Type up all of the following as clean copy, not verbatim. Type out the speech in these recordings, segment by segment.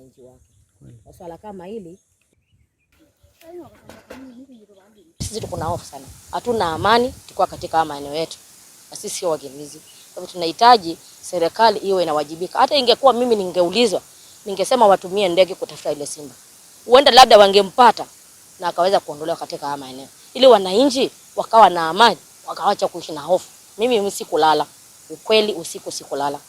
Wananchi wake. Kwa swala kama hili sisi tuko na hofu sana, hatuna amani tukiwa katika haya maeneo yetu, na sisi sio wakimbizi. Kwa hivyo tunahitaji serikali iwe inawajibika. Hata ingekuwa mimi ningeulizwa, ningesema watumie ndege kutafuta ile simba, huenda labda wangempata na akaweza kuondolewa katika haya maeneo, ili wananchi wakawa na amani, wakawacha kuishi na hofu. Mimi sikulala, ukweli, usiku sikulala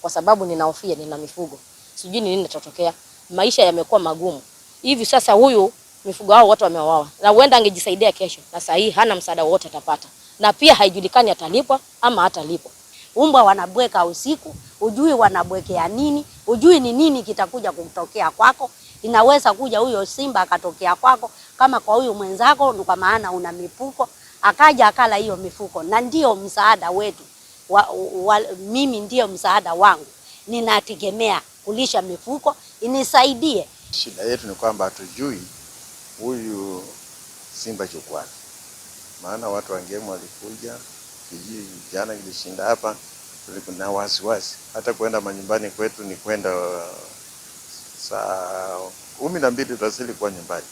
kwa sababu ninahofia, nina mifugo, sijui ni nini kitatokea. Maisha yamekuwa magumu hivi sasa, huyu mifugo hao wote wameuawa, na huenda angejisaidia kesho, na sasa hii hana msaada wowote atapata, na pia haijulikani atalipwa ama hatalipwa. Umbwa wanabweka usiku, hujui wanabwekea nini, hujui ni nini kitakuja kutokea kwako. Inaweza kuja huyo simba akatokea kwako, kama kwa huyu mwenzako, kwa maana una mifuko, akaja akala hiyo mifuko. Na ndio msaada wetu mimi ndio msaada wangu, ninategemea kulisha mifuko inisaidie. Shida yetu ni kwamba hatujui huyu simba chukwani, maana watu wa Ngemu walikuja kijiji jana kilishinda hapa, tulikuwa na wasiwasi hata kwenda manyumbani kwetu ni kwenda saa 12 tutasili kuwa nyumbani.